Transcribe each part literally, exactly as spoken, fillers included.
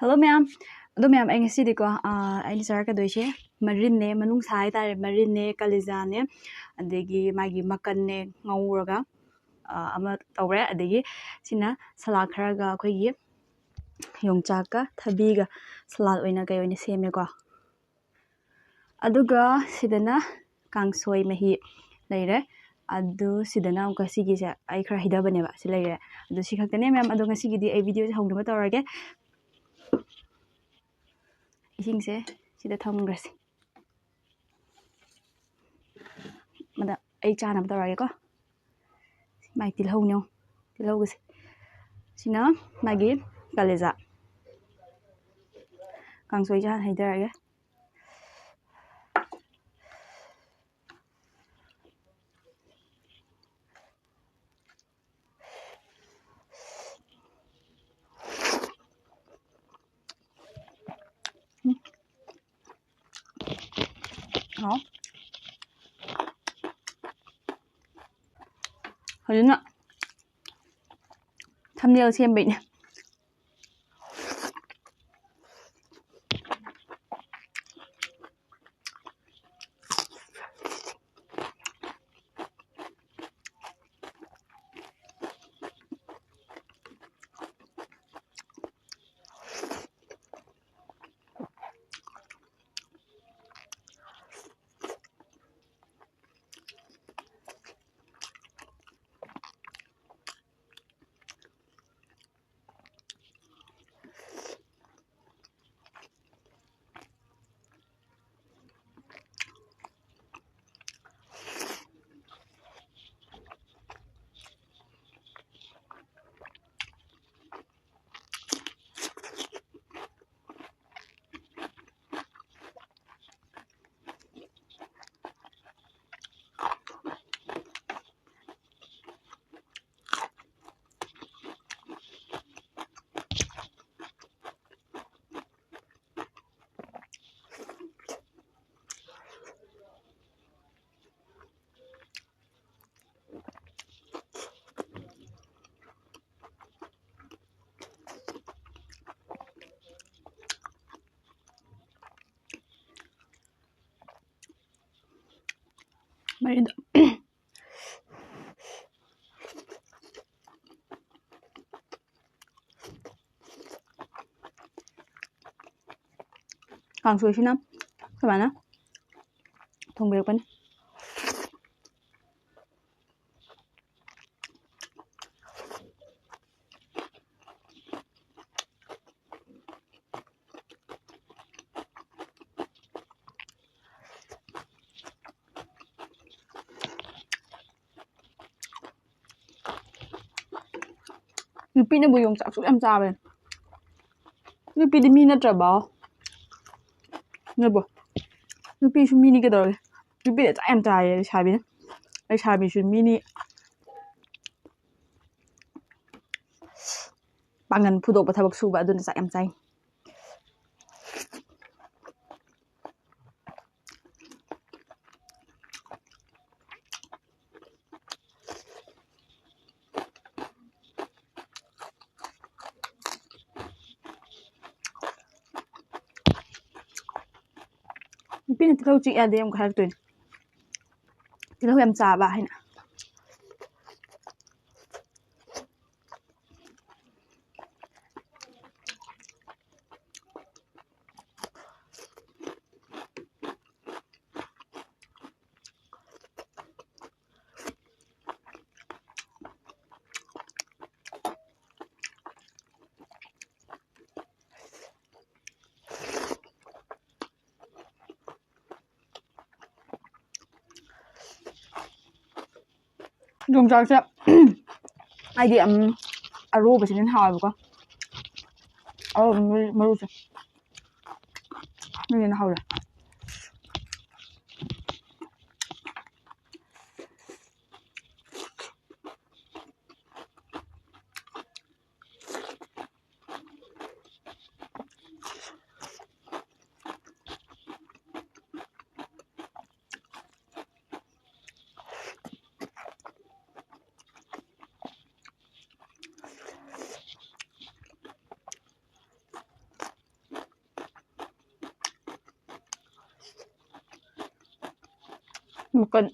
Hello ꯃꯌꯥꯝ꯫ ꯑꯗꯣ ꯃꯌꯥꯝ, ꯑꯩ ꯉꯁꯤꯗꯤꯀꯣ, ꯑꯥ, ꯑꯩꯅ ꯆꯥꯔꯛꯀꯗꯣꯏꯁꯦ ꯃꯔꯤꯟꯅꯦ, ꯃꯅꯨꯡꯁꯥ ꯍꯥꯏꯇꯥꯔꯦ, ꯃꯔꯤꯟꯅꯦ, ꯀꯂꯦꯖꯥꯅꯦ, ꯑꯗꯒꯤ ꯃꯥꯒꯤ ꯃꯀꯟꯅꯦ ꯉꯧꯔꯒ, ꯑꯥ, ꯑꯃ ꯇꯧꯔꯦ꯫ ꯑꯗꯒꯤ ꯁꯤꯅ ꯁꯂꯥꯗ ꯈꯔꯒ ꯑꯩꯈꯣꯏꯒꯤ ꯌꯣꯡꯆꯥꯛꯀ ꯊꯕꯤꯒ ꯁꯂꯥꯗ ꯑꯣꯏꯅ ꯀꯩ ꯑꯣꯏꯅ ꯁꯦꯝꯃꯦꯀꯣ꯫ ꯑꯗꯨꯒ ꯁꯤꯗꯅ ꯀꯥꯡꯁꯣꯏ ꯃꯍꯤ ꯂꯩꯔꯦ꯫ ꯑꯗꯨ ꯁꯤꯗꯅ ꯑꯃꯨꯛꯀ ꯁꯤꯒꯤꯁꯦ ꯑꯩ ꯈꯔ ꯍꯩꯗꯕꯅꯦꯕ, ꯁꯤ ꯂꯩꯔꯦ꯫ ꯑꯗꯨ ꯁꯤ ꯈꯛꯇꯅꯦ ꯃꯌꯥꯝ꯫ ꯑꯗꯣ ꯉꯁꯤꯒꯤꯗꯤ ꯑꯩ ꯚꯤꯗꯤꯑꯣꯁꯦ ꯍꯧꯅꯕ ꯇꯧꯔꯒꯦ꯫ ꯏꯁꯤꯡꯁꯦ ꯁꯤꯗ ꯊꯝꯈ꯭ꯔꯁꯤ꯫ ꯃꯗ ꯑꯩ ꯆꯥꯅꯕ ꯇꯧꯔꯒꯦꯀꯣ꯫ ꯃꯥꯏ ꯇꯤꯜꯍꯧꯅꯦ, ꯇꯤꯜꯍꯧꯒꯁꯦ꯫ ꯁꯤꯅ ꯃꯥꯒꯤ ꯀꯂꯦꯖꯥ꯫ ꯀꯥꯡꯁꯣꯏꯁꯦ ꯍꯥꯟꯅ ꯍꯩꯗꯔꯒꯦ꯫ ꯎꯝ꯫ ꯍꯥꯎ꯫ ꯍꯧꯖꯤꯛꯅ ꯊꯝꯅꯦꯜ ꯁꯦꯝꯕꯩꯅꯦ꯫ ꯑꯩꯗꯣ ꯀꯥꯡꯁꯣꯏꯁꯤꯅ ꯁꯨꯃꯥꯏꯅ ꯊꯣꯡꯕꯤꯔꯛꯄꯅꯤ꯫ ꯅꯨꯄꯤꯅꯕꯨ ꯌꯣꯡꯆꯥꯛꯁꯨ ꯌꯥꯝ ꯆꯥꯕꯅꯦ꯫ ꯅꯨꯄꯤꯗꯤ ꯃꯤ ꯅꯠꯇ꯭ꯔꯕꯣ? ꯅꯠꯇ꯭ꯔꯕꯣ? ꯅꯨꯄꯤꯁꯨ ꯃꯤꯅꯤ ꯀꯩꯗꯧꯔꯒꯦ? ꯅꯨꯄꯤꯅ ꯆꯥꯛ ꯌꯥꯝ ꯆꯥꯏꯌꯦ ꯂꯩꯁꯥꯕꯤꯅ꯫ ꯂꯩꯁꯥꯕꯤꯁꯨ ꯃꯤꯅꯤ꯫ ꯄꯥꯡꯒꯜ ꯐꯨꯗꯣꯛꯄ ꯊꯕꯛ ꯁꯨꯕ ꯑꯗꯨꯅ ꯆꯥꯛ ꯌꯥꯝ ꯆꯥꯏ꯫ ꯅꯨꯄꯤꯅ ꯇꯤꯜꯍꯧ ꯆꯤꯛ ꯌꯥꯗꯦ ꯑꯃꯨꯛ ꯍꯥꯏꯔꯛꯇꯣꯏꯅꯦ, ꯇꯤꯜꯍꯧ ꯌꯥꯝ ꯆꯥꯕ ꯍꯥꯏꯅ꯫ ꯌꯣꯡꯆꯥꯛꯁꯦ ꯑꯩꯗꯤ, ꯎꯝ, ꯑꯔꯣꯕꯁꯤꯅ ꯍꯦꯟꯅ ꯍꯥꯎꯋꯦꯕꯀꯣ꯫ ꯑꯔꯣꯕ ꯃꯔꯨ-, ꯃꯔꯨꯁꯦ꯫ ꯑꯗꯨꯅ ꯍꯦꯟꯅ ꯍꯥꯎꯔꯦ꯫ ꯃꯀꯟ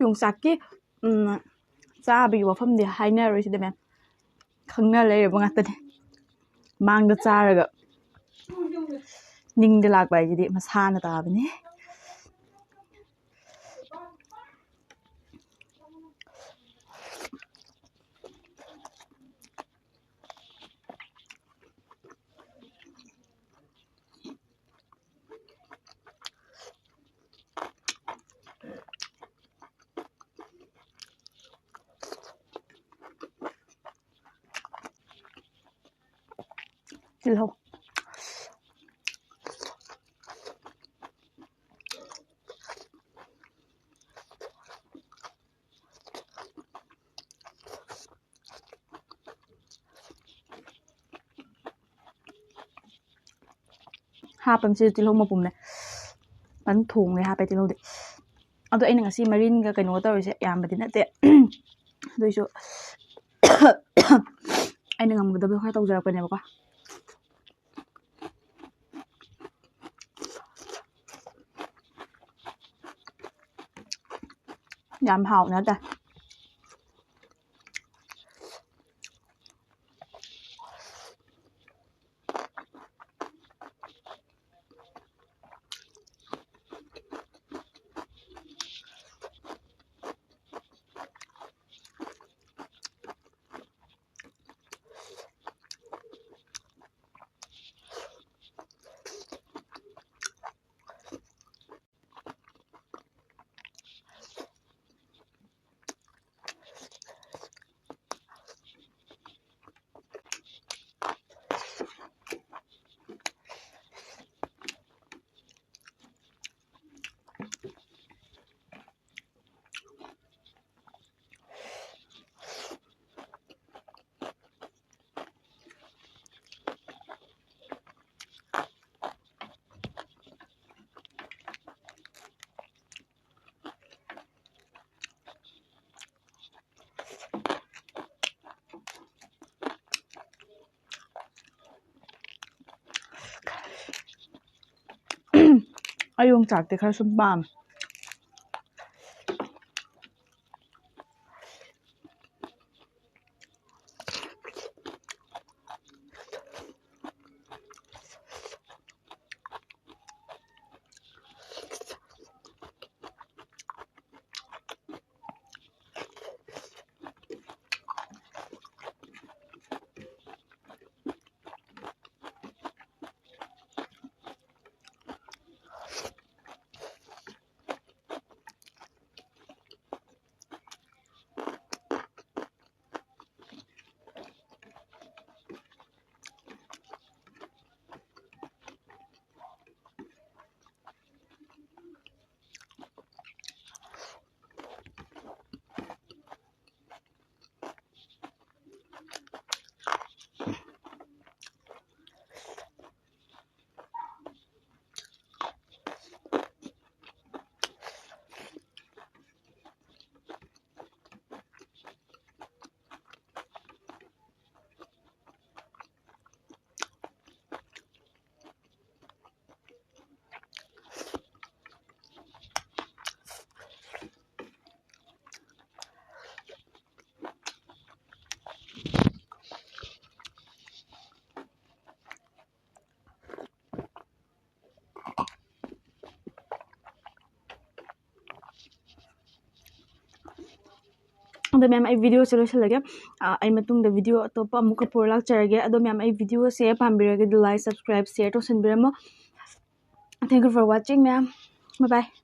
ꯌꯣꯡꯆꯥꯛꯀꯤ, ꯎꯝ, ꯆꯥꯕꯒꯤ ꯋꯥꯐꯝꯗꯤ ꯍꯥꯏꯅꯔꯣꯏꯁꯤꯗ, ꯃꯌꯥꯝ ꯈꯪꯅ ꯂꯩꯔꯕ ꯉꯥꯛꯇꯅꯤ꯫ ꯃꯥꯡꯗ ꯆꯥꯔꯒ ꯅꯤꯡꯗ ꯂꯥꯛꯄ ꯍꯥꯏꯁꯤꯗꯤ ꯃꯁꯥꯅ ꯇꯥꯕꯅꯤ꯫ ꯇꯤꯜꯍꯧ꯫ ꯍꯥꯞꯄꯝꯁꯤꯗ ꯇꯤꯜꯍꯧ ꯃꯄꯨꯝꯅꯦ꯫ ꯐꯖꯅ ꯊꯣꯡꯉꯦ, ꯍꯥꯞꯄꯦ ꯇꯤꯜꯍꯧꯗꯤ꯫ ꯑꯗꯣ ꯑꯩꯅ ꯉꯁꯤ ꯃꯔꯤꯟꯒ ꯀꯩꯅꯣꯒ ꯇꯧꯔꯤꯁꯦ ꯌꯥꯝꯕꯗꯤ ꯅꯠꯇꯦ꯫ ꯑꯗꯨꯏꯁꯨ ꯑꯩꯅ ꯉꯝꯒꯗꯕꯗꯣ ꯈꯔ ꯇꯧꯖꯔꯛꯄꯅꯦꯕꯀꯣ꯫ ꯌꯥꯝ ꯍꯥꯎꯅ ꯇꯥꯏ꯫ ꯑꯩ ꯌꯣꯡꯆꯥꯛꯇꯤ ꯈꯔ ꯁꯨꯝ ꯄꯥꯝꯃꯦ꯫ ꯑꯗꯣ ꯃꯌꯥꯝ, ꯑꯩ videoꯁꯦ ꯂꯣꯏꯁꯤꯜꯂꯒꯦ꯫ ꯑ, ꯑꯩ ꯃꯇꯨꯡꯗ video ꯑꯇꯣꯞꯄ ꯑꯃꯨꯛꯀ ꯄꯨꯔ ꯂꯥꯛꯆꯔꯒꯦ꯫ ꯑꯗꯣ ꯃꯌꯥꯝ, ꯑꯩ videoꯁꯦ ꯄꯥꯝꯕꯤꯔꯒꯗꯤ like, subscribe, share ꯇꯧꯁꯟꯕꯤꯔꯝꯃꯣ꯫ Thank you for watching, ꯃꯌꯥꯝ꯫ Bye bye.